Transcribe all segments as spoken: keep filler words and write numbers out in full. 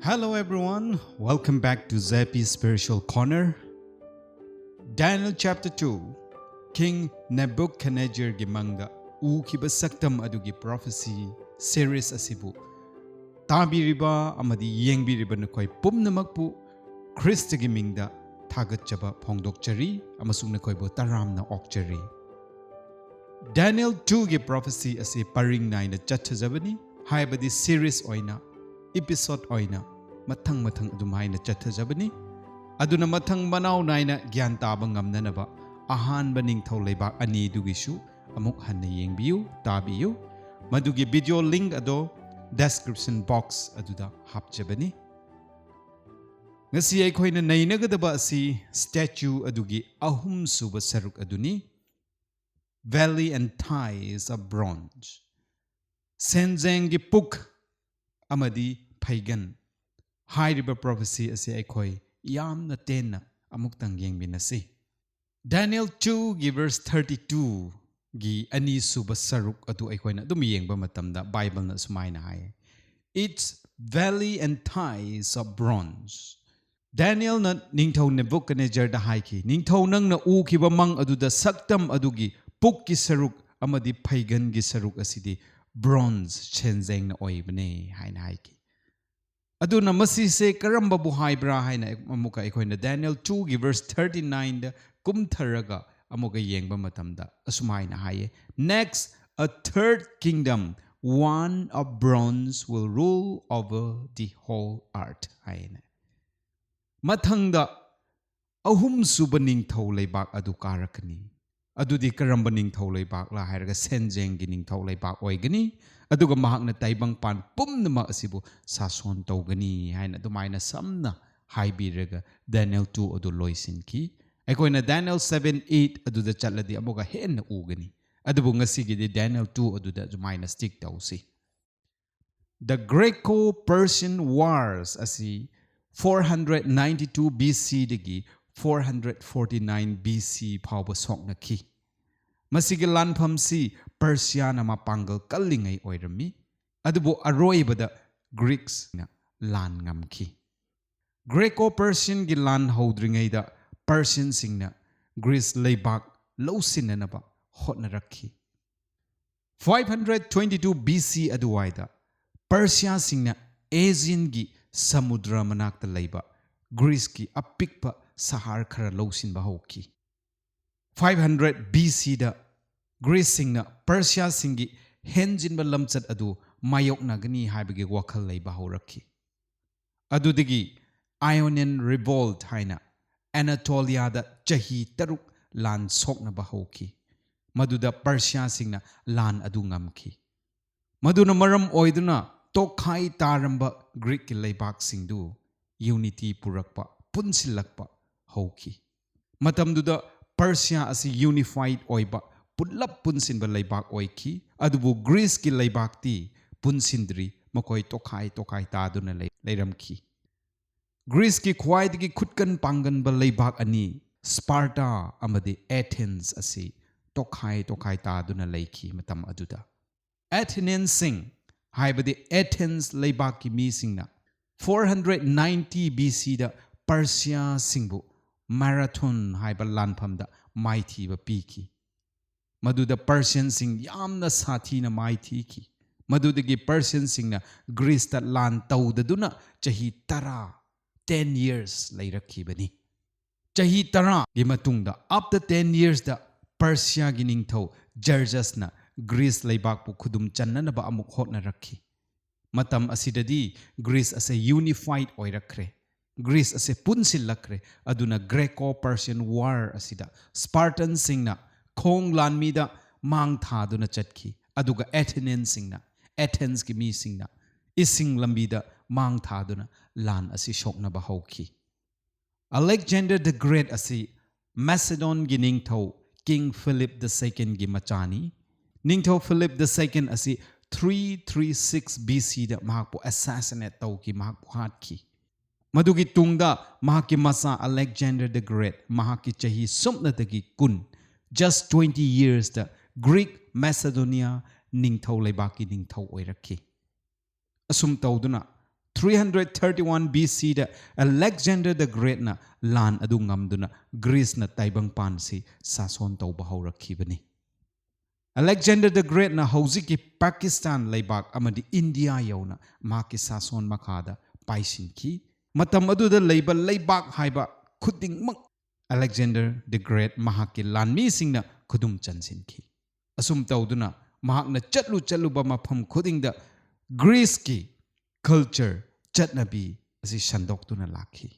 Hello everyone, welcome back to Z P Spiritual Corner. Daniel chapter two, King Nebuchadnezzarꯒꯤ ꯃꯪꯗ ꯎꯈꯤꯕ ꯁꯛꯇꯝ ꯑꯗꯨꯒꯤ prophecy series ꯑꯁꯤꯕꯨ ꯇꯥꯕꯤꯔꯤꯕ ꯑꯃꯗꯤ ꯌꯦꯡꯕꯤꯔꯤꯕ ꯅꯈꯣꯏ ꯄꯨꯝꯅꯃꯛꯄꯨ ꯈ꯭ꯔꯤꯁꯇꯒꯤ ꯃꯤꯡꯗ ꯊꯥꯒꯠꯆꯕ ꯐꯣꯡꯗꯣꯛꯆꯔꯤ ꯑꯃꯁꯨꯡ ꯅꯈꯣꯏꯕꯨ ꯇꯔꯥꯝꯅ ꯑꯣꯛꯆꯔꯤ꯫ Daniel twoꯒꯤ prophecy ꯑꯁꯤ ꯄꯔꯤꯡ ꯅꯥꯏꯅ ꯆꯠꯊꯖꯕꯅꯤ, ꯍꯥꯏꯕꯗꯤ series ꯑꯣꯏꯅ, episode ꯑꯣꯏꯅ ꯃꯊꯪ ꯃꯊꯪ ꯑꯗꯨꯝ ꯍꯥꯏꯅ ꯆꯠꯊꯖꯕꯅꯤ꯫ ꯑꯗꯨꯅ ꯃꯊꯪ ꯃꯅꯥꯎ ꯅꯥꯏꯅ ꯒ꯭ꯌꯥꯟ ꯇꯥꯕ ꯉꯝꯅꯅꯕ ꯑꯍꯥꯟꯕ ꯅꯤꯡꯊꯧ ꯂꯩꯕꯥꯛ ꯑꯅꯤꯗꯨꯒꯤꯁꯨ ꯑꯃꯨꯛ ꯍꯟꯅ ꯌꯦꯡꯕꯤꯌꯨ, ꯇꯥꯕꯤꯌꯨ꯫ ꯃꯗꯨꯒꯤ video link ꯑꯗꯣ description box ꯑꯗꯨꯗ ꯍꯥꯞꯆꯕꯅꯤ꯫ ꯉꯁꯤ ꯑꯩꯈꯣꯏꯅ ꯅꯩꯅꯒꯗꯕ ꯑꯁꯤ statue ꯑꯗꯨꯒꯤ ꯑꯍꯨꯝꯁꯨꯕ ꯁꯔꯨꯛ ꯑꯗꯨꯅꯤ, Valley and Thighs of Bronze꯫ ꯁꯦꯟꯖꯦꯡꯒꯤ ꯄꯨꯛ ꯑꯃꯗꯤ ꯐꯩꯒꯟ ꯍꯥꯏꯔꯤꯕ prophecy ꯑꯁꯤ ꯑꯩꯈꯣꯏ ꯌꯥꯝꯅ ꯇꯦꯟꯅ ꯑꯃꯨꯛꯇꯪ ꯌꯦꯡꯃꯤꯟꯅꯁꯤ꯫ Daniel twoꯒꯤ verse thirty twoꯒꯤ ꯑꯅꯤꯁꯨꯕ ꯁꯔꯨꯛ ꯑꯗꯨ ꯑꯩꯈꯣꯏꯅ ꯑꯗꯨꯝ ꯌꯦꯡꯕ ꯃꯇꯝꯗ Bibleꯅ ꯁꯨꯃꯥꯏꯅ ꯍꯥꯏ, "Its valley and thighs of bronze." ꯗꯥꯅꯤꯌꯦꯜꯅ ꯅꯤꯡꯊꯧ ꯅꯦꯕꯨꯀꯗꯅꯦꯖꯔꯗ ꯍꯥꯏꯈꯤ, "ꯅꯤꯡꯊꯧ, ꯅꯪꯅ ꯎꯈꯤꯕ ꯃꯪ ꯑꯗꯨꯗ ꯁꯛꯇꯝ ꯑꯗꯨꯒꯤ ꯄꯨꯛꯀꯤ ꯁꯔꯨꯛ ꯑꯃꯗꯤ ꯐꯩꯒꯟꯒꯤ ꯁꯔꯨꯛ ꯑꯁꯤꯗꯤ bronze, ꯁꯦꯟꯖꯦꯡꯅ ꯑꯣꯏꯕꯅꯦ" ꯍꯥꯏꯅ ꯍꯥꯏꯈꯤ꯫ ꯑꯗꯨꯅ ꯃꯁꯤꯁꯦ ꯀꯔꯝꯕꯕꯨ ꯍꯥꯏꯕ꯭ꯔꯥ ꯍꯥꯏꯅ ꯑꯃꯨꯛꯀ ꯑꯩꯈꯣꯏꯅ Daniel twoꯒꯤ verse thirty nineꯗ ꯀꯨꯝꯊꯔꯒ ꯑꯃꯨꯛꯀ ꯌꯦꯡꯕ ꯃꯇꯝꯗ ꯑꯁꯨꯃꯥꯏꯅ ꯍꯥꯏꯌꯦ, "Next, a third kingdom, one of bronze, will rule over the whole earth" ꯍꯥꯏꯅ꯫ ꯃꯊꯪꯗ ꯑꯍꯨꯝꯁꯨꯕ ꯅꯤꯡꯊꯧ ꯂꯩꯕꯥꯛ ꯑꯗꯨ ꯀꯥꯔꯛꯀꯅꯤ꯫ ꯑꯗꯨꯗꯤ ꯀꯔꯝꯕ ꯅꯤꯡꯊꯧ ꯂꯩꯕꯥꯛꯂ ꯍꯥꯏꯔꯒ ꯁꯦꯟꯖꯦꯡꯒꯤ ꯅꯤꯡꯊꯧ ꯂꯩꯕꯥꯛ ꯑꯣꯏꯒꯅꯤ, ꯑꯗꯨꯒ ꯃꯍꯥꯛꯅ ꯇꯥꯏꯕꯪꯄꯥꯟ ꯄꯨꯝꯅꯃꯛ ꯑꯁꯤꯕꯨ ꯁꯥꯁꯣꯟ ꯇꯧꯒꯅꯤ ꯍꯥꯏꯅ ꯑꯗꯨꯃꯥꯏꯅ ꯁꯝꯅ ꯍꯥꯏꯕꯤꯔꯒ Daniel two ꯑꯗꯨ ꯂꯣꯏꯁꯤꯟꯈꯤ꯫ ꯑꯩꯈꯣꯏꯅ Daniel seven, eight ꯑꯗꯨꯗ ꯆꯠꯂꯗꯤ ꯑꯃꯨꯛꯀ ꯍꯦꯟꯅ ꯎꯒꯅꯤ, ꯑꯗꯨꯕꯨ ꯉꯁꯤꯒꯤꯗꯤ Daniel two ꯑꯗꯨꯗ ꯑꯗꯨꯃꯥꯏꯅ stick ꯇꯧꯁꯤ꯫ The Greco-Persian Wars ꯑꯁꯤ four hundred ninety two B C ꯗꯒꯤ four hundred forty nine B C ꯐꯥꯎꯕ ꯁꯣꯛꯅꯈꯤ꯫ ꯃꯁꯤꯒꯤ ꯂꯥꯟꯐꯝꯁꯤ ꯄꯔꯁꯤꯌꯥꯅ ꯃꯄꯥꯡꯒꯜ ꯀꯜꯂꯤꯉꯩ ꯑꯣꯏꯔꯝꯃꯤ, ꯑꯗꯨꯕꯨ ꯑꯔꯣꯏꯕꯗ ꯒ꯭ꯔꯤꯛꯁꯅ ꯂꯥꯟ ꯉꯝꯈꯤ꯫ Greco-Persianꯒꯤ ꯂꯥꯟ ꯍꯧꯗ꯭ꯔꯤꯉꯩꯗ Persianꯁꯤꯡꯅ Greece ꯂꯩꯕꯥꯛ ꯂꯧꯁꯤꯟꯅꯅꯕ ꯍꯣꯠꯅꯔꯛꯈꯤ꯫ Five hundred twenty-two B C ꯑꯗꯨꯋꯥꯏꯗ Persiaꯁꯤꯡꯅ Aegeanꯒꯤ ꯁꯃꯨꯗ꯭ꯔ ꯃꯅꯥꯛꯇ ꯂꯩꯕ Greeceꯀꯤ ꯑꯄꯤꯛꯄ ꯁꯍꯔ ꯈꯔ ꯂꯧꯁꯤꯟꯕ ꯍꯧꯈꯤ꯫ Five hundred B C ꯗ Greeceꯁꯤꯡꯅ Persiaꯁꯤꯡꯒꯤ ꯍꯦꯟꯖꯤꯟꯕ ꯂꯝꯆꯠ ꯑꯗꯨ ꯃꯥꯌꯣꯛꯅꯒꯅꯤ ꯍꯥꯏꯕꯒꯤ ꯋꯥꯈꯜ ꯂꯩꯕ ꯍꯧꯔꯛꯈꯤ꯫ ꯑꯗꯨꯗꯒꯤ Ionian Revolt ꯍꯥꯏꯅ Anatoliaꯗ ꯆꯍꯤ ꯇꯔꯨꯛ ꯂꯥꯟ ꯁꯣꯛꯅꯕ ꯍꯧꯈꯤ꯫ ꯃꯗꯨꯗ Persiaꯁꯤꯡꯅ ꯂꯥꯟ ꯑꯗꯨ ꯉꯝꯈꯤ꯫ ꯃꯗꯨꯅ ꯃꯔꯝ ꯑꯣꯏꯗꯨꯅ ꯇꯣꯈꯥꯏ ꯇꯥꯔꯝꯕ Greekꯀꯤ ꯂꯩꯕꯥꯛꯁꯤꯡꯗꯨ unity ꯄꯨꯔꯛꯄ, ꯄꯨꯟꯁꯤꯜꯂꯛꯄ ꯍꯧꯈꯤ꯫ ꯃꯇꯝꯗꯨꯗ Persia ꯑꯁꯤ unified ꯑꯣꯏꯕ, ꯄꯨꯂꯞ ꯄꯨꯟꯁꯤꯟꯕ ꯂꯩꯕꯥꯛ ꯑꯣꯏꯈꯤ꯫ ꯑꯗꯨꯕꯨ Greeceꯀꯤ ꯂꯩꯕꯥꯛꯇꯤ ꯄꯨꯟꯁꯤꯟꯗ꯭ꯔꯤ, ꯃꯈꯣꯏ ꯇꯣꯈꯥꯏ ꯇꯣꯈꯥꯏ ꯇꯥꯗꯨꯅ ꯂꯩ-, ꯂꯩꯔꯝꯈꯤ꯫ Greeceꯀꯤ ꯈ꯭ꯋꯥꯏꯗꯒꯤ ꯈꯨꯠꯀꯟ ꯄꯥꯡꯒꯟꯕ ꯂꯩꯕꯥꯛ ꯑꯅꯤ, Sparta ꯑꯃꯗꯤ Athens ꯑꯁꯤ ꯇꯣꯈꯥꯏ ꯇꯣꯈꯥꯏ ꯇꯥꯗꯨꯅ ꯂꯩꯈꯤ ꯃꯇꯝ ꯑꯗꯨꯗ꯫ Athenianꯁꯤꯡ, ꯍꯥꯏꯕꯗꯤ Athens ꯂꯩꯕꯥꯛꯀꯤ ꯃꯤꯁꯤꯡꯅ four hundred ninety B C ꯗ Persiaꯁꯤꯡꯕꯨ Marathon ꯍꯥꯏꯕ ꯂꯥꯟꯐꯝꯗ ꯃꯥꯏꯊꯤꯕ ꯄꯤꯈꯤ꯫ ꯃꯗꯨꯗ Persianꯁꯤꯡ ꯌꯥꯝꯅ ꯁꯥꯊꯤꯅ ꯃꯥꯏꯊꯤꯈꯤ꯫ ꯃꯗꯨꯗꯒꯤ Persianꯁꯤꯡꯅ Greeceꯇ ꯂꯥꯟ ꯇꯧꯗꯗꯨꯅ ꯆꯍꯤ ꯇꯔꯥ, ten years, ꯂꯩꯔꯛꯈꯤꯕꯅꯤ꯫ ꯆꯍꯤ ꯇꯔꯥꯒꯤ ꯃꯇꯨꯡꯗ, after ten yearsꯗ, Persiaꯒꯤ ꯅꯤꯡꯊꯧ Xerxesꯅ Greece ꯂꯩꯕꯥꯛꯄꯨ ꯈꯨꯗꯨꯝ ꯆꯟꯅꯅꯕ ꯑꯃꯨꯛ ꯍꯣꯠꯅꯔꯛꯈꯤ꯫ ꯃꯇꯝ ꯑꯁꯤꯗꯗꯤ Greece ꯑꯁꯦ unified ꯑꯣꯏꯔꯛꯈ꯭ꯔꯦ꯫ Greece ꯑꯁꯦ ꯄꯨꯟꯁꯤꯜꯂꯛꯈ꯭ꯔꯦ꯫ ꯑꯗꯨꯅ Greco-Persian War ꯑꯁꯤꯗ Spartanꯁꯤꯡꯅ ꯈꯣꯡ ꯂꯥꯟꯃꯤꯗ ꯃꯥꯡ ꯊꯥꯗꯨꯅ ꯆꯠꯈꯤ, ꯑꯗꯨꯒ Athenianꯁꯤꯡꯅ, Athensꯀꯤ ꯃꯤꯁꯤꯡꯅ ꯏꯁꯤꯡ ꯂꯝꯕꯤꯗ ꯃꯥꯡ ꯊꯥꯗꯨꯅ ꯂꯥꯟ ꯑꯁꯤ ꯁꯣꯛꯅꯕ ꯍꯧꯈꯤ꯫ Alexander the Great ꯑꯁꯤ Macedonꯒꯤ ꯅꯤꯡꯊꯧ King Philip the Secondꯒꯤ ꯃꯆꯥꯅꯤ꯫ ꯅꯤꯡꯊꯧ Philip the Second ꯑꯁꯤ three three six B C ꯗ ꯃꯍꯥꯛꯄꯨ assassinate ꯇꯧꯈꯤ, ꯃꯍꯥꯛꯄꯨ ꯍꯥꯠꯈꯤ꯫ ꯃꯗꯨꯒꯤ ꯇꯨꯡꯗ ꯃꯍꯥꯛꯀꯤ ꯃꯆꯥ Alexander the Great ꯃꯍꯥꯛꯀꯤ ꯆꯍꯤ ꯁꯨꯞꯅꯇꯒꯤ ꯀꯨꯟ, just twenty yearsꯗ, Greek Macedonia ꯅꯤꯡꯊꯧ ꯂꯩꯕꯥꯛꯀꯤ ꯅꯤꯡꯊꯧ ꯑꯣꯏꯔꯛꯈꯤ꯫ ꯑꯁꯨꯝ ꯇꯧꯗꯨꯅ three hundred thirty-one B C the Alexander the Greatꯅ ꯂꯥꯟ ꯑꯗꯨ ꯉꯝꯗꯨꯅ ꯒ꯭ꯔꯤꯁꯅ ꯇꯥꯏꯕꯪꯄꯥꯟꯁꯤ ꯁꯥꯁꯣꯟ ꯇꯧꯕ ꯍꯧꯔꯛꯈꯤꯕꯅꯤ꯫ Alexander the Greatꯅ ꯍꯧꯖꯤꯛꯀꯤ ꯄꯥꯀꯤꯁꯇꯥꯟ ꯂꯩꯕꯥꯛ ꯑꯃꯗꯤ ꯏꯟꯗꯤꯌꯥ ꯌꯧꯅ ꯃꯍꯥꯛꯀꯤ ꯁꯥꯁꯣꯟ ꯃꯈꯥꯗ ꯄꯥꯏꯁꯤꯟꯈꯤ꯫ ꯃꯇꯝ ꯑꯗꯨꯗ ꯂꯩꯕ ꯂꯩꯕꯥꯛ ꯍꯥꯏꯕ ꯈꯨꯗꯤꯡꯃꯛ Alexander the Great ꯃꯍꯥꯛꯀꯤ ꯂꯥꯟꯃꯤꯁꯤꯡꯅ ꯈꯨꯗꯨꯝ ꯆꯟꯁꯤꯟꯈꯤ꯫ ꯑꯁꯨꯝ ꯇꯧꯗꯨꯅ ꯃꯍꯥꯛꯅ ꯆꯠꯂꯨ ꯆꯠꯂꯨꯕ ꯃꯐꯝ ꯈꯨꯗꯤꯡꯗ ꯒ꯭ꯔꯤꯁꯀꯤ culture, ꯆꯠꯅꯕꯤ ꯑꯁꯤ ꯁꯟꯗꯣꯛꯇꯨꯅ ꯂꯥꯛꯈꯤ꯫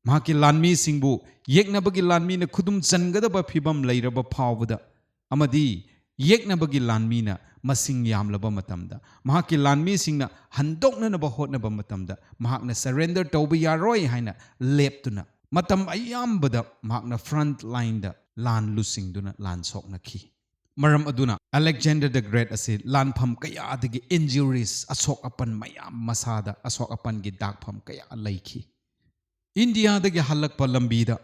ꯃꯍꯥꯛꯀꯤ ꯂꯥꯟꯃꯤꯁꯤꯡꯕꯨ ꯌꯦꯛꯅꯕꯒꯤ ꯂꯥꯟꯃꯤꯅ ꯈꯨꯗꯨꯝ ꯆꯟꯒꯗꯕ ꯐꯤꯚꯝ ꯂꯩꯔꯕ ꯐꯥꯎꯕꯗ ꯑꯃꯗꯤ ꯌꯦꯛꯅꯕꯒꯤ ꯂꯥꯟꯃꯤꯅ ꯃꯁꯤꯡ ꯌꯥꯝꯂꯕ ꯃꯇꯝꯗ, ꯃꯍꯥꯛꯀꯤ ꯂꯥꯟꯃꯤꯁꯤꯡꯅ ꯍꯟꯗꯣꯛꯅꯅꯕ ꯍꯣꯠꯅꯕ ꯃꯇꯝꯗ, ꯃꯍꯥꯛꯅ surrender ꯇꯧꯕ ꯌꯥꯔꯣꯏ ꯍꯥꯏꯅ ꯂꯦꯞꯇꯨꯅ ꯃꯇꯝ ꯑꯌꯥꯝꯕꯗ ꯃꯍꯥꯛꯅ front lineꯗ ꯂꯥꯟ ꯂꯨꯆꯤꯡꯗꯨꯅ ꯂꯥꯟ ꯁꯣꯛꯅꯈꯤ꯫ ꯃꯔꯝ ꯑꯗꯨꯅ Alexander the Great ꯑꯁꯤ ꯂꯥꯟꯐꯝ ꯀꯌꯥꯗꯒꯤ injuries, ꯑꯁꯣꯛ ꯑꯄꯟ ꯃꯌꯥꯝ, ꯃꯁꯥꯗ ꯑꯁꯣꯛ ꯑꯄꯟꯒꯤ ꯗꯥꯛꯐꯝ ꯀꯌꯥ ꯂꯩꯈꯤ꯫ ꯏꯟꯗꯤꯌꯥꯗꯒꯤ ꯍꯜꯂꯛꯄ ꯂꯝꯕꯤꯗ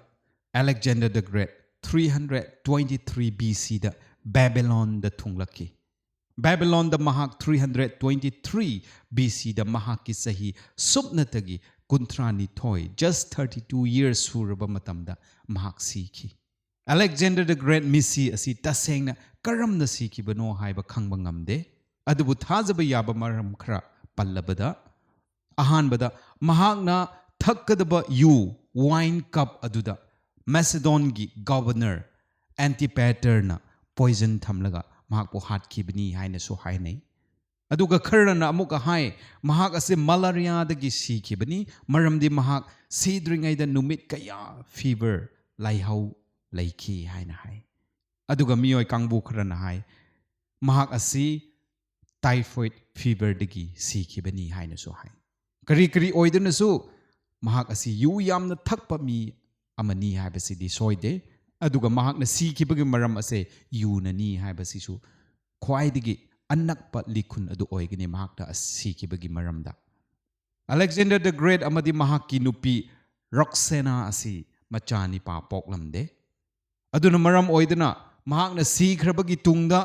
Alexander the Great three hundred twenty-three B C ꯗ ꯕꯦꯕꯤꯂꯣꯟꯗ ꯊꯨꯡꯂꯛꯈꯤ꯫ ꯕꯦꯕꯤꯂꯣꯟꯗ ꯃꯍꯥꯛ three hundred twenty-three B C ꯗ ꯃꯍꯥꯛꯀꯤ ꯆꯍꯤ ꯁꯨꯞꯅꯇꯒꯤ ꯀꯨꯟꯊ꯭ꯔꯥ ꯅꯤꯊꯣꯏ, just thirty-two years ꯁꯨꯔꯕ ꯃꯇꯝꯗ ꯃꯍꯥꯛ ꯁꯤꯈꯤ꯫ Alexander the Great ꯃꯤꯁꯤ ꯑꯁꯤ ꯇꯁꯦꯡꯅ ꯀꯔꯝꯅ ꯁꯤꯈꯤꯕꯅꯣ ꯍꯥꯏꯕ ꯈꯪꯕ ꯉꯝꯗꯦ꯫ ꯑꯗꯨꯕꯨ ꯊꯥꯖꯕ ꯌꯥꯕ ꯃꯔꯝ ꯈꯔ ꯄꯜꯂꯕꯗ, ꯑꯍꯥꯟꯕꯗ, ꯃꯍꯥꯛꯅ ꯊꯛꯀꯗꯕ ꯌꯨ, wine cup ꯑꯗꯨꯗ ꯃꯦꯁꯤꯗꯣꯟꯒꯤ governor Antipaterꯅ poison ꯊꯝꯂꯒ ꯃꯍꯥꯛꯄꯨ ꯍꯥꯠꯈꯤꯕꯅꯤ ꯍꯥꯏꯅꯁꯨ ꯍꯥꯏꯅꯩ꯫ ꯑꯗꯨꯒ ꯈꯔꯅ ꯑꯃꯨꯛꯀ ꯍꯥꯏ, ꯃꯍꯥꯛ ꯑꯁꯤ ꯃꯂꯥꯔꯤꯌꯥꯗꯒꯤ ꯁꯤꯈꯤꯕꯅꯤ, ꯃꯔꯝꯗꯤ ꯃꯍꯥꯛ ꯁꯤꯗ꯭ꯔꯤꯉꯩꯗ ꯅꯨꯃꯤꯠ ꯀꯌꯥ fever, ꯂꯥꯏꯍꯧ ꯂꯩꯈꯤ ꯍꯥꯏꯅ ꯍꯥꯏ꯫ ꯑꯗꯨꯒ ꯃꯤꯑꯣꯏ ꯀꯥꯡꯕꯨ ꯈꯔꯅ ꯍꯥꯏ, ꯃꯍꯥꯛ ꯑꯁꯤ typhoid feverꯗꯒꯤ ꯁꯤꯈꯤꯕꯅꯤ ꯍꯥꯏꯅꯁꯨ ꯍꯥꯏ꯫ ꯀꯔꯤ ꯀꯔꯤ ꯑꯣꯏꯗꯨꯅꯁꯨ, ꯃꯍꯥꯛ ꯑꯁꯤ ꯌꯨ ꯌꯥꯝꯅ ꯊꯛꯄ ꯃꯤ ꯑꯃꯅꯤ ꯍꯥꯏꯕꯁꯤꯗꯤ ꯁꯣꯏꯗꯦ꯫ ꯑꯗꯨꯒ ꯃꯍꯥꯛꯅ ꯁꯤꯈꯤꯕꯒꯤ ꯃꯔꯝ ꯑꯁꯦ ꯌꯨꯅꯅꯤ ꯍꯥꯏꯕꯁꯤꯁꯨ ꯈ꯭ꯋꯥꯏꯗꯒꯤ ꯑꯅꯛꯄ ꯂꯤꯈꯨꯟ ꯑꯗꯨ ꯑꯣꯏꯒꯅꯤ ꯃꯍꯥꯛꯅ ꯑꯁ-, ꯁꯤꯈꯤꯕꯒꯤ ꯃꯔꯝꯗ꯫ Alexander the Great ꯑꯃꯗꯤ ꯃꯍꯥꯛꯀꯤ ꯅꯨꯄꯤ ꯔꯣꯛꯁꯦꯅꯥ ꯑꯁꯤ ꯃꯆꯥ ꯅꯤꯄꯥ ꯄꯣꯛꯂꯝꯗꯦ꯫ ꯑꯗꯨꯅ ꯃꯔꯝ ꯑꯣꯏꯗꯨꯅ ꯃꯍꯥꯛꯅ ꯁꯤꯈ꯭ꯔꯕꯒꯤ ꯇꯨꯡꯗ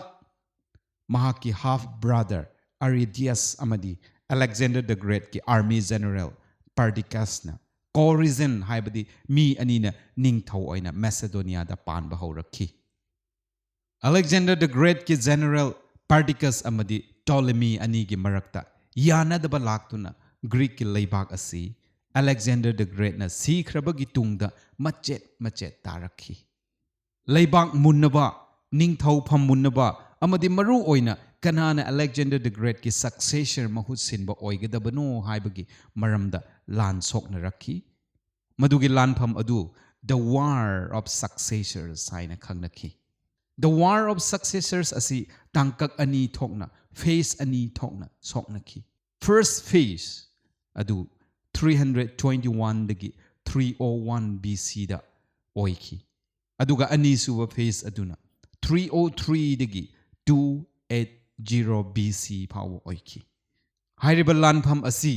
ꯃꯍꯥꯛꯀꯤ half brother Aridius ꯑꯃꯗꯤ Alexander the Greatꯀꯤ army general Perdiccasꯅ Coryzon ꯍꯥꯏꯕꯗꯤ ꯃꯤ ꯑꯅꯤꯅ ꯅꯤꯡꯊꯧ ꯑꯣꯏꯅ Macedoniaꯗ ꯄꯥꯟꯕ ꯍꯧꯔꯛꯈꯤ꯫ Alexander the Greatꯀꯤ general Perdiccas ꯑꯃꯗꯤ Ptolemy ꯑꯅꯤꯒꯤ ꯃꯔꯛꯇ ꯌꯥꯅꯗꯕ ꯂꯥꯛꯇꯨꯅ Greekꯀꯤ ꯂꯩꯕꯥꯛ ꯑꯁꯤ Alexander the Greatꯅ ꯁꯤꯈ꯭ꯔꯕꯒꯤ ꯇꯨꯡꯗ ꯃꯆꯦꯠ ꯃꯆꯦꯠ ꯇꯥꯔꯛꯈꯤ꯫ ꯂꯩꯕꯥꯛ ꯃꯨꯟꯅꯕ, ꯅꯤꯡꯊꯧ ꯐꯝ ꯃꯨꯟꯅꯕ ꯑꯃꯗꯤ ꯃꯔꯨ ꯑꯣꯏꯅ ꯀꯅꯥꯅ Alexander the Greatꯀꯤ successor ꯃꯍꯨꯠ ꯁꯤꯟꯕ ꯑꯣꯏꯒꯗꯕꯅꯣ ꯍꯥꯏꯕꯒꯤ ꯃꯔꯝꯗ ꯂꯥꯟ ꯁꯣꯛꯅꯔꯛꯈꯤ꯫ ꯃꯗꯨꯒꯤ ꯂꯥꯟꯐꯝ ꯑꯗꯨ The War of Successors ꯍꯥꯏꯅ ꯈꯪꯅꯈꯤ꯫ The War of Successors ꯑꯁꯤ ꯇꯥꯡꯀꯛ ꯑꯅꯤ ꯊꯣꯛꯅ, phase ꯑꯅꯤ ꯊꯣꯛꯅ ꯁꯣꯛꯅꯈꯤ꯫ First phase ꯑꯗꯨ three hundred twenty-oneꯗꯒꯤ three oh one B Cꯗ ꯑꯣꯏꯈꯤ꯫ ꯑꯗꯨꯒ ꯑꯅꯤꯁꯨꯕ phase ꯑꯗꯨꯅ three oh threeꯗꯒꯤ two eight zero B C ꯐꯥꯎꯕ ꯑꯣꯏꯈꯤ꯫ ꯍꯥꯏꯔꯤꯕ ꯂꯥꯟꯐꯝ ꯑꯁꯤ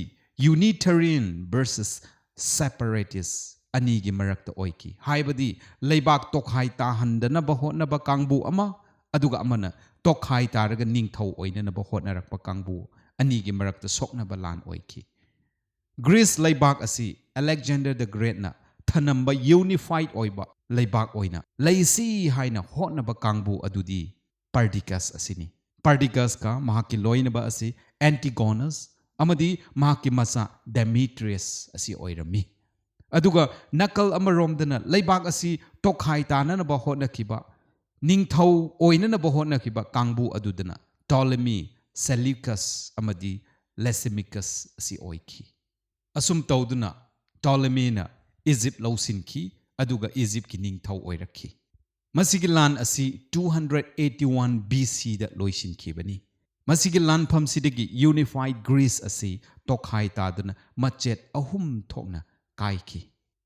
Unitarian versus Separatist ꯑꯅꯤꯒꯤ ꯃꯔꯛꯇ ꯑꯣꯏꯈꯤ꯫ ꯍꯥꯏꯕꯗꯤ ꯂꯩꯕꯥꯛ ꯇꯣꯈꯥꯏ ꯇꯥꯍꯟꯗꯅꯕ ꯍꯣꯠꯅꯕ ꯀꯥꯡꯕꯨ ꯑꯃ, ꯑꯗꯨꯒ ꯑꯃꯅ ꯇꯣꯈꯥꯏ ꯇꯥꯔꯒ ꯅꯤꯡꯊꯧ ꯑꯣꯏꯅꯅꯕ ꯍꯣꯠꯅꯔꯛꯄ ꯀꯥꯡꯕꯨ ꯑꯅꯤꯒꯤ ꯃꯔꯛꯇ ꯁꯣꯛꯅꯕ ꯂꯥꯟ ꯑꯣꯏꯈꯤ꯫ Greece ꯂꯩꯕꯥꯛ ꯑꯁꯤ Alexander the Greatꯅ ꯊꯅꯝꯕ unified ꯑꯣꯏꯕ ꯂꯩꯕꯥꯛ ꯑꯣꯏꯅ ꯂꯩꯁꯤ ꯍꯥꯏꯅ ꯍꯣꯠꯅꯕ ꯀꯥꯡꯕꯨ ꯑꯗꯨꯗꯤ Perdiccas ꯑꯁꯤꯅꯤ꯫ Perdiccasꯀ ꯃꯍꯥꯛꯀꯤ ꯂꯣꯏꯅꯕ ꯑꯁꯤ Antigonus ꯑꯃꯗꯤ ꯃꯍꯥꯛꯀꯤ ꯃꯆꯥ Demetrius ꯑꯁꯤ ꯑꯣꯏꯔꯝꯃꯤ꯫ ꯑꯗꯨꯒ ꯅꯥꯀꯜ ꯑꯃꯔꯣꯝꯗꯅ ꯂꯩꯕꯥꯛ ꯑꯁꯤ ꯇꯣꯈꯥꯏ ꯇꯥꯅꯅꯕ ꯍꯣꯠꯅꯈꯤꯕ, ꯅꯤꯡꯊꯧ ꯑꯣꯏꯅꯅꯕ ꯍꯣꯠꯅꯈꯤꯕ ꯀꯥꯡꯕꯨ ꯑꯗꯨꯗꯅ Ptolemy, Seleucus ꯑꯃꯗꯤ Lysimachus ꯑꯁꯤ ꯑꯣꯏꯈꯤ꯫ ꯑꯁꯨꯝ ꯇꯧꯗꯨꯅ Ptolemyꯅ Egypt ꯂꯧꯁꯤꯟꯈꯤ, ꯑꯗꯨꯒ Egyptꯀꯤ ꯅꯤꯡꯊꯧ ꯑꯣꯏꯔꯛꯈꯤ꯫ ꯃꯁꯤꯒꯤ ꯂꯥꯟ ꯑꯁꯤ two hundred eighty-one B Cꯗ ꯂꯣꯏꯁꯤꯟꯈꯤꯕꯅꯤ꯫ ꯃꯁꯤꯒꯤ ꯂꯥꯟꯐꯝꯁꯤꯗꯒꯤ unified Greece ꯑꯁꯤ ꯇꯣꯈꯥꯏ ꯇꯥꯗꯨꯅ ꯃꯆꯦꯠ ꯑꯍꯨꯝ ꯊꯣꯛꯅ ꯀꯥꯏꯈꯤ꯫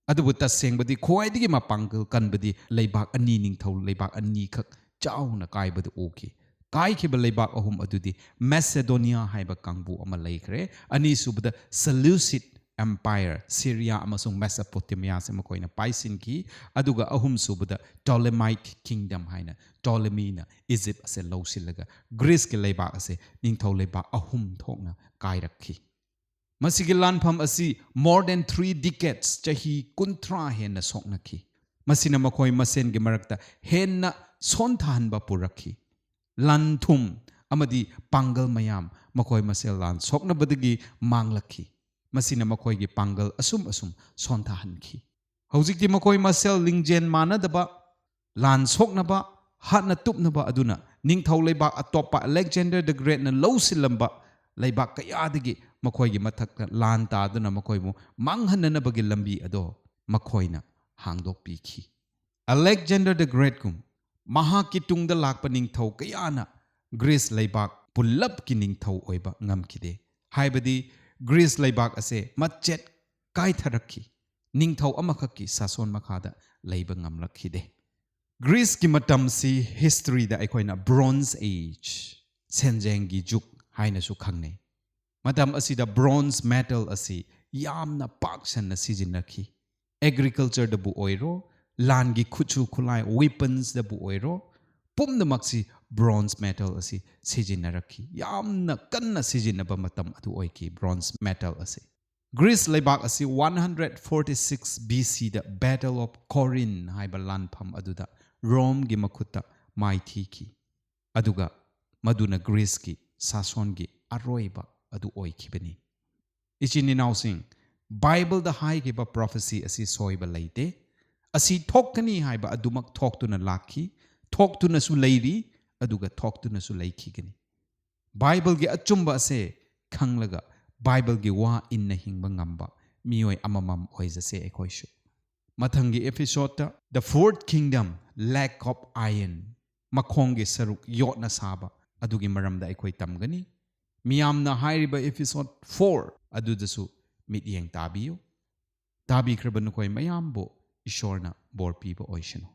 ꯑꯗꯨꯕꯨ ꯇꯁꯦꯡꯕꯗꯤ ꯈ꯭ꯋꯥꯏꯗꯒꯤ ꯃꯄꯥꯡꯒꯜ ꯀꯟꯕꯗꯤ ꯂꯩꯕꯥꯛ ꯑꯅꯤ, ꯅꯤꯡꯊꯧ ꯂꯩꯕꯥꯛ ꯑꯅꯤꯈꯛ ꯆꯥꯎꯅ ꯀꯥꯏꯕꯗ ꯎꯈꯤ꯫ ꯀꯥꯏꯈꯤꯕ ꯂꯩꯕꯥꯛ ꯑꯍꯨꯝ ꯑꯗꯨꯗꯤ Macedonia ꯍꯥꯏꯕ ꯀꯥꯡꯕꯨ ꯑꯃ ꯂꯩꯈ꯭ꯔꯦ, ꯑꯅꯤꯁꯨꯕꯗ Seleucid Empire, Syria ꯑꯃꯁꯨꯡ Mesopotamia ꯑꯁꯤ ꯃꯈꯣꯏꯅ ꯄꯥꯏꯁꯤꯟꯈꯤ꯫ ꯑꯗꯨꯒ ꯑꯍꯨꯝꯁꯨꯕꯗ Ptolemaic Kingdom ꯍꯥꯏꯅ Ptolemyꯅ Egypt ꯑꯁꯦ ꯂꯧꯁꯤꯜꯂꯒ Greeceꯀꯤ ꯂꯩꯕꯥꯛ ꯑꯁꯦ ꯅꯤꯡꯊꯧ ꯂꯩꯕꯥꯛ ꯑꯍꯨꯝ ꯊꯣꯛꯅ ꯀꯥꯏꯔꯛꯈꯤ꯫ ꯃꯁꯤꯒꯤ ꯂꯥꯟꯐꯝ ꯑꯁꯤ more than three decades, ꯆꯍꯤ ꯀꯨꯟꯊ꯭ꯔꯥ ꯍꯦꯟꯅ ꯁꯣꯛꯅꯈꯤ꯫ ꯃꯁꯤꯅ ꯃꯈꯣꯏ ꯃꯁꯦꯟꯒꯤ ꯃꯔꯛꯇ ꯍꯦꯟꯅ ꯁꯣꯟꯊꯍꯟꯕ ꯄꯨꯔꯛꯈꯤ꯫ ꯂꯟ ꯊꯨꯝ ꯑꯃꯗꯤ ꯄꯥꯡꯒꯜ ꯃꯌꯥꯝ ꯃꯈꯣꯏ ꯃꯁꯦꯜ ꯂꯥꯟ ꯁꯣꯛꯅꯕꯗꯒꯤ ꯃꯥꯡꯂꯛꯈꯤ꯫ ꯃꯁꯤꯅ ꯃꯈꯣꯏꯒꯤ ꯄꯥꯡꯒꯜ ꯑꯁꯨꯝ ꯑꯁꯨꯝ ꯁꯣꯟꯊꯍꯟꯈꯤ꯫ ꯍꯧꯖꯤꯛꯇꯤ ꯃꯈꯣꯏ ꯃꯁꯦꯜ ꯂꯤꯡꯖꯦꯜ ꯃꯥꯟꯅꯗꯕ, ꯂꯥꯟ ꯁꯣꯛꯅꯕ, ꯍꯥꯠꯅ ꯇꯨꯞꯅꯕ ꯑꯗꯨꯅ ꯅꯤꯡꯊꯧ ꯂꯩꯕꯥꯛ ꯑꯇꯣꯞꯄ Alexander the Greatꯅ ꯂꯧꯁꯤꯜꯂꯝꯕ ꯂꯩꯕꯥꯛ ꯀꯌꯥꯗꯒꯤ ꯃꯈꯣꯏꯒꯤ ꯃꯊꯛꯇ ꯂꯥꯟ ꯇꯥꯗꯨꯅ ꯃꯈꯣꯏꯕꯨ ꯃꯥꯡꯍꯟꯅꯅꯕꯒꯤ ꯂꯝꯕꯤ ꯑꯗꯣ ꯃꯈꯣꯏꯅ ꯍꯥꯡꯗꯣꯛꯄꯤꯈꯤ꯫ Alexander the Greatꯒꯨꯝ ꯃꯍꯥꯛꯀꯤ ꯇꯨꯡꯗ ꯂꯥꯛꯄ ꯅꯤꯡꯊꯧ ꯀꯌꯥꯅ ꯒ꯭ꯔꯤꯁ ꯂꯩꯕꯥꯛ ꯄꯨꯜꯂꯞꯀꯤ ꯅꯤꯡꯊꯧ ꯑꯣꯏꯕ ꯉꯝꯈꯤꯗꯦ꯫ ꯍꯥꯏꯕꯗꯤ ꯒ꯭ꯔꯤꯁ ꯂꯩꯕꯥꯛ ꯑꯁꯦ ꯃꯆꯦꯠ ꯀꯥꯏꯊꯔꯛꯈꯤ꯫ ꯅꯤꯡꯊꯧ ꯑꯃꯈꯛꯀꯤ ꯁꯥꯁꯣꯟ ꯃꯈꯥꯗ ꯂꯩꯕ ꯉꯝꯂꯛꯈꯤꯗꯦ꯫ ꯒ꯭ꯔꯤꯁꯀꯤ ꯃꯇꯝꯁꯤ historyꯗ ꯑꯩꯈꯣꯏꯅ Bronze Age, ꯁꯦꯟꯖꯦꯡꯒꯤ ꯖꯨꯛ ꯍꯥꯏꯅꯁꯨ ꯈꯪꯅꯩ꯫ ꯃꯇꯝ ꯑꯁꯤꯗ bronze metal ꯑꯁꯤ ꯌꯥꯝꯅ ꯄꯥꯛ ꯁꯟꯅ ꯁꯤꯖꯤꯟꯅꯈꯤ꯫ Agricultureꯗꯕꯨ ꯑꯣꯏꯔꯣ, ꯂꯥꯟꯒꯤ ꯈꯨꯠꯁꯨ ꯈꯨꯠꯂꯥꯏ, weaponsꯗꯕꯨ ꯑꯣꯏꯔꯣ, ꯄꯨꯝꯅꯃꯛꯁꯤ bronze metal ꯑꯁꯤ ꯁꯤꯖꯤꯟꯅꯔꯛꯈꯤ꯫ ꯌꯥꯝꯅ ꯀꯟꯅ ꯁꯤꯖꯤꯟꯅꯕ ꯃꯇꯝ ꯑꯗꯨ ꯑꯣꯏꯈꯤ bronze metal ꯑꯁꯤ꯫ ꯒ꯭ꯔꯤꯁ ꯂꯩꯕꯥꯛ ꯑꯁꯤ one hundred forty six B Cꯗ Battle of Corinth ꯍꯥꯏꯕ ꯂꯥꯟꯐꯝ ꯑꯗꯨꯗ ꯔꯣꯝꯒꯤ ꯃꯈꯨꯠꯇ ꯃꯥꯏꯊꯤꯈꯤ꯫ ꯑꯗꯨꯒ ꯃꯗꯨꯅ ꯒ꯭ꯔꯤꯁꯀꯤ ꯁꯥꯁꯣꯟꯒꯤ ꯑꯔꯣꯏꯕ ꯑꯗꯨ ꯑꯣꯏꯈꯤꯕꯅꯤ꯫ ꯏꯆꯤꯟ ꯏꯅꯥꯎꯁꯤꯡ, ꯕꯥꯏꯕꯜꯗ ꯍꯥꯏꯈꯤꯕ prophecy ꯑꯁꯤ ꯁꯣꯏꯕ ꯂꯩꯇꯦ꯫ ꯑꯁꯤ ꯊꯣꯛꯀꯅꯤ ꯍꯥꯏꯕ ꯑꯗꯨꯃꯛ ꯊꯣꯛꯇꯨꯅ ꯂꯥꯛꯈꯤ, ꯊꯣꯛꯇꯨꯅꯁꯨ ꯂꯩꯔꯤ, ꯑꯗꯨꯒ ꯊꯣꯛꯇꯨꯅꯁꯨ ꯂꯩꯈꯤꯒꯅꯤ꯫ ꯕꯥꯏꯕꯜꯒꯤ ꯑꯆꯨꯝꯕ ꯑꯁꯦ ꯈꯪꯂꯒ ꯕꯥꯏꯕꯜꯒꯤ ꯋꯥ ꯏꯟꯅ ꯍꯤꯡꯕ ꯉꯝꯕ ꯃꯤꯑꯣꯏ ꯑꯃꯃꯝ ꯑꯣꯏꯖꯁꯦ ꯑꯩꯈꯣꯏꯁꯨ꯫ ꯃꯊꯪꯒꯤ episodeꯇ The Fourth Kingdom, Lake of Iron, ꯃꯈꯣꯡꯒꯤ ꯁꯔꯨꯛ ꯌꯣꯠꯅ ꯁꯥꯕ, ꯑꯗꯨꯒꯤ ꯃꯔꯝꯗ ꯑꯩꯈꯣꯏ ꯇꯝꯒꯅꯤ꯫ ꯃꯤꯌꯥꯝꯅ ꯍꯥꯏꯔꯤꯕ episode four ꯑꯗꯨꯗꯁꯨ ꯃꯤꯠꯌꯦꯡ ꯇꯥꯕꯤꯌꯨ꯫ ꯇꯥꯕꯤꯈ꯭ꯔꯕ ꯅꯈꯣꯏ ꯃꯌꯥꯝꯕꯨ ꯏꯁꯣꯔꯅ ꯕꯣꯔ ꯄꯤꯕ ꯑꯣꯏꯁꯅꯨ꯫